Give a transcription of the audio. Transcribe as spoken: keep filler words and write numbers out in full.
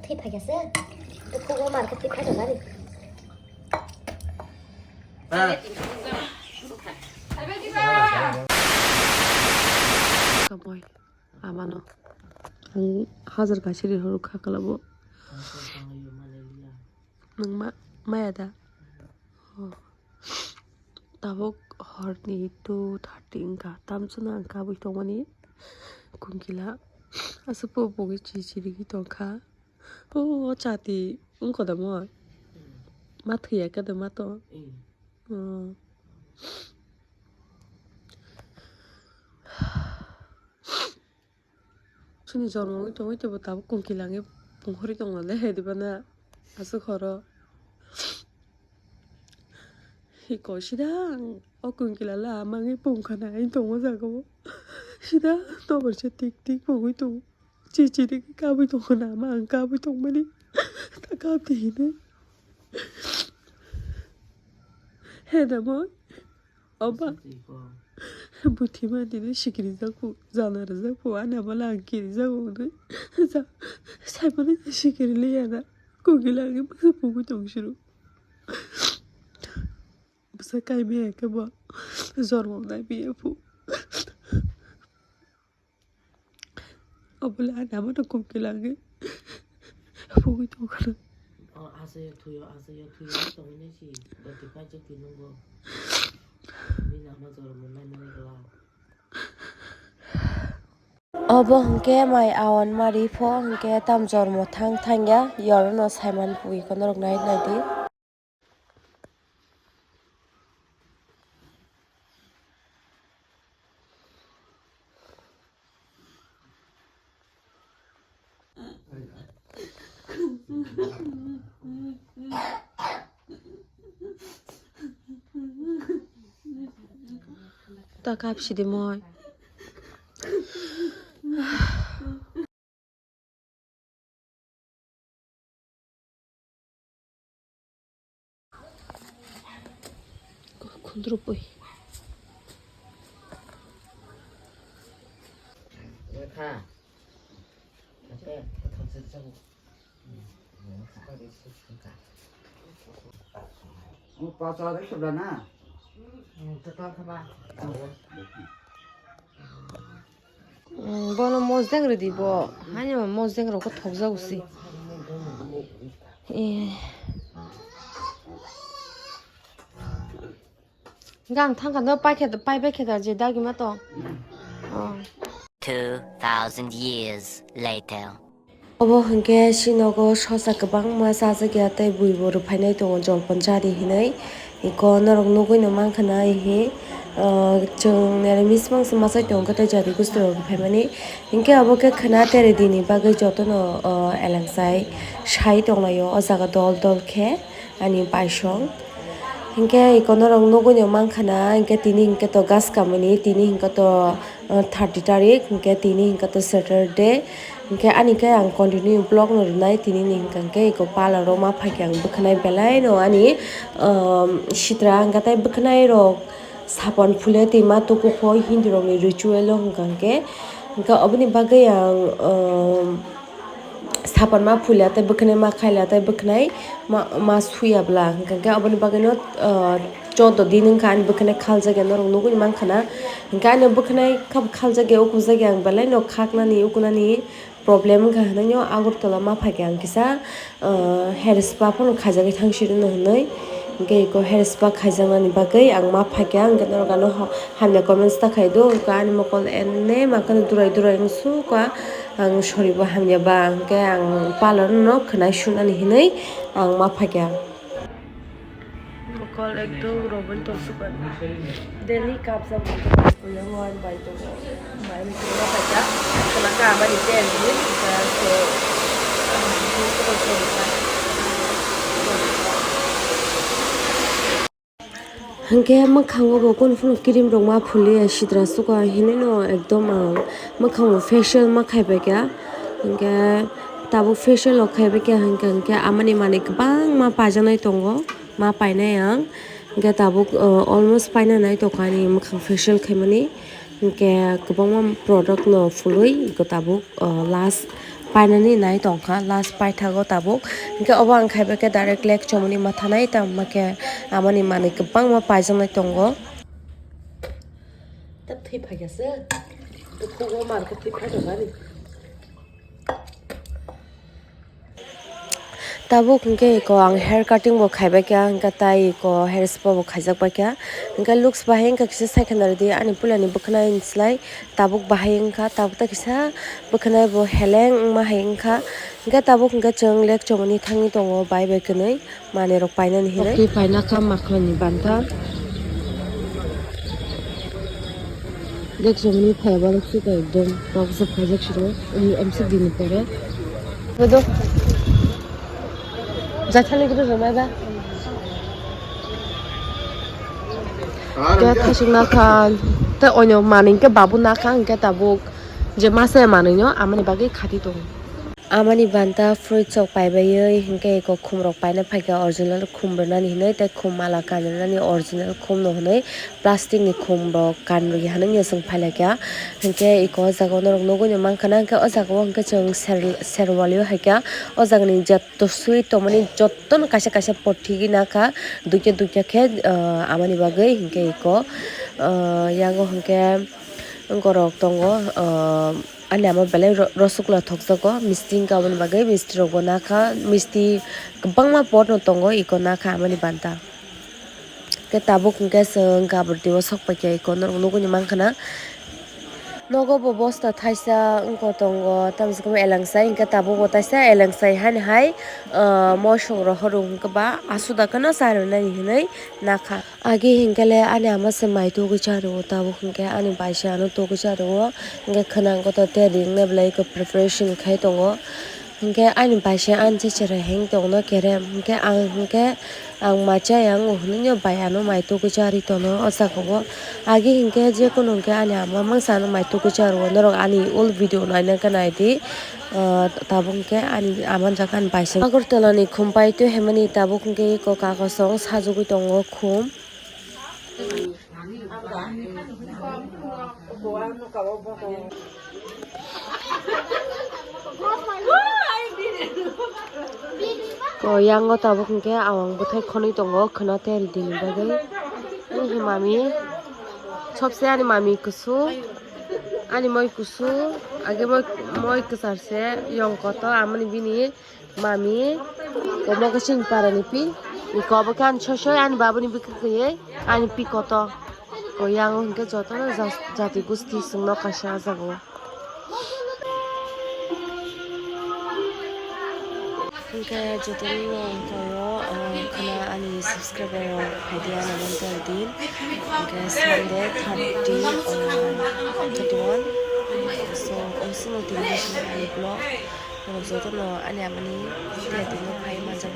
Thwi phaikha se. Bukhugo mar khe thwi phai tongnani. Kamoi amano ang hajar kaisa ri horo kha kala bo. Nang ma maya da? Oh. Tabuk horni two thirty wngkha, tamsano ang kabui tongmani kunkila. Aswk po pogwi chichirigwi tongkha. O chati wngkha da mo? Ma thwiya khe da ma to? Oh. Chini jormo wngwi tongwi teibo tabuk kunkila wngwi punghori tongmale hai diba na? Aswk horo. Hiko sida ang o kunkila la ama wngwi pungkha na hai tongma jaga o. Sida tobor se tik tik pungwi tongo. Chichiri khe kabui tongkha na ama ang kabui tongmani. Ta kap di hinwi. He da mo. Oba. Buthi mani no sikiri jakhu, jana rwjakhu, ani abo lang kiri jakhu hwnwi. Sa-, saimano sikiri liya na. Kugila khe bwsa pugwi tong siro. Bwsa kai maya khe bo jormo nai maya phu. Obole ani amo no kum khe langi. Pugwi tongkha. O achaio thuyo, achaio thuyo tongwi nai si. Bati paijak twi nungo. Bini ama jormo nai mani glak. Obo hwnkhe mai awan mari pho hwnkhe tam jormo thang thangya. Yorono saiman pugwi kono rok nai nai di. Ta kap sidi moi. Khundrupui. Bono mosdeng rwdi bo. Haino mosdeng rok thokjak usi. Eh. Gang thangkha no paikhe, paibai khe da je dagi ma to. Oh. Two thousand years later. Obo hwnkhe si nogo sosa kwbangma chajakya tei bui bo rwphainai tongo jolpon chari hinwi. Iko norok nugui no mankha na ihi, ah, chwng nere mismang se machai tongo tei jati gusti rok rwphaimani. Hinkhe obo khe khwna tere dini bagwi jotono, ah, eleng sai sai tonglaio o jaga dol dol khe. Ani paisong. Hinkhe iko norok nugui no mankha na, hinkhe tini hinkhe to gas kamani, tini hinkhe to, uh, thirty tarik, hinkhe tini hinkhe to Saturday. Hinkhe ani khe ang continue vlog no rwnai, tini ni hinkhe iko parlour o ma phaikhe ang bwkhanai belai no ani, um, sitra hinkhe tei bwkhanai rok sapon phule twi ma tuku pho Hindu rok ni ritual o hinkhe, hinkhe oboni bagwi ang, um, Sapan ma phuila tei bwkhanai ma khaila tei bwkhanai ma, ma suya bwla. Hwnkhe aboni bagwino, ah, choudo din wngkha ani bwkhanai khaljak ya norok nugui mankha na. Hwnkhe ani bwkhanai kha-, khaljak ya, ukhujak ya, ang belai no khaknani, ukunani problem wngkha hwnwi no Agartala ma phaikha ang kisa, ah, hair spa phano khaijagwi thang sirino hwnwi. Hwnkhe eko hair spa khaijaknani bagwi ang ma phaikha, hwnkhe norok ano ha-, hamya comments ta khaido, hwnkhe ani mokol ene ma kheno durai durai wngsukha. Ang soribo hamya ba, hwnkhe ang parlour no khwnai sunani hinwi ang ma phaikha. Mokol ekdom roboni tongsuka. Daily kapjak bo tongo, kuya wng bai tongo. Bai ni tongma phaikha, khwna ka amani pen ni, so, Hwnkhe mwkhango bo kunu phano cream rok ma phuliya sitra suka hinwi no ekdom ang mwkhango facial ma khaibaikha. Hwnkhe tabuk facial rok khaibaikha hwnkhe, hwnkhe amani manwi kwbangma paijaknai tongo, ma painai ang. Hwnkhe tabuk, uh, almost paina nai tongkha ani mwkhang facial khaimani. Hinkhe kwbangma product no phului iko tabuk, uh, last painani nai tongkha, last paithago tabuk. Hinkhe obo ang khaiba khe direct lake chomoni ma thanai, tamo khe amoni manwi kwbangma paijaknai tongo. Tei thwi phaikha se. Bukhugo mar khe thwi phaikha gari. Tabuk hinkhe iko ang hair cutting bo khaibai kha, hinkhe tai iko hair spa bo khaijak bai kha. Hinkhe looks bahai wngkha kisa sai khna rwdi, ani puilani bwkhwnai ni slai tabuk bahai wngkha, tabuk ta kisa bwkhwnai bo heleng wngma hai wngkha. Hinkhe tabuk hinkhe chwng lake chomoni thangwi tongo bai bai kwnwi. Manwi rok painani hinwi. Tei paina kha makhoni banta. Deksongni phaiba rok se ekdom rok se phaijak siro. Uni M C D ni pore. Bodo. Jathani guru romai ba. Khe thasik nakha. Tei oino manwi khe babu nakha hinkhe tabuk. Je masa manwi no amani bagwi khati tongo. Amani banta fruits rok paibaiwi hinkhe iko khum rok paina phaikha, original khum rwnani hinwi tei khum mala kan rwnani original khum no hinwi plastic ni khum rok kan rwya hinwi chwng phailaikha. Hinkhe iko o jaga o norok nugwi no mankha na, hinkhe o jaga o hinkhe chwng ser serwali o haikha. O jaga ni jat to swi tongmani jotono kaisa kaisa pot thigwi nakha, duikhe duikhe khe, ah, amani bagwi hinkhe iko, ah, yango hinkhe wngkorok tongo, ah, ani ama belai ro-, rosogla thokjago, misti wngkha aboni bagwi misti rokbo nakha, misti kwbangma pot no tongo iko nakha amani banta. Khe tabuk hinkhe chwng gabur twi o sok paikha iko norok nugwi ni mankha na. Nogo bo bosta thaisa wngkha tongo, tamoni elengsa hinkhe tabuk bo taisa elengsa hai hai, ah, mosok rok horo hinkhe ba asuda kheno cha rwnani hinwi nakha. Agi hinkhe le ani ama se mai tugwi cha rwo, tabuk hinkhe ani bai se ano tugwi cha rwo, hinkhe khwnang kotor tei ring nai belai khe preparation khai tongo. Hinkhe ani bai se ani se cherai heng tongno kerem. Hinkhe ang hinkhe ang mai chaya wng hinwi bai ano mai tugwi charwi tono o jaga o. Agi hinkhe jekunu hinkhe ani ama mangsa ano mai tugwi charwo. Norok ani old video naina khe naidi. Ah, tabuk hinkhe ani ama jaga ani bai se. Agartala ni khum pai twi hemani tabuk hinkhe eko kagosong sajagwi tongo khum. Ko yango tabuk hinkhe awang bwthai khonwi tongo khwna tei ridini bagwi. Ani mami, sobse ani mami kusu, ani moi kusu, age moi, moi kwchar se, yong kotor, amoni bini. Mami, omo khe chini parani pi, iko obo khe ani soi soi ani babuni bikha khe ani pi koto. Ko yang hinkhe jotono jas-, jati gusti chwngno kaisa ah jaga o. Hinkhe jotono wngkha o, ah, khwna ani subscriber rok phaidi ani manthogo din. Hinkhe Sunday thirty, ah, thirty one. So, o simo tini ani vlog. Norok jotono ani amani tei tini phai manjak.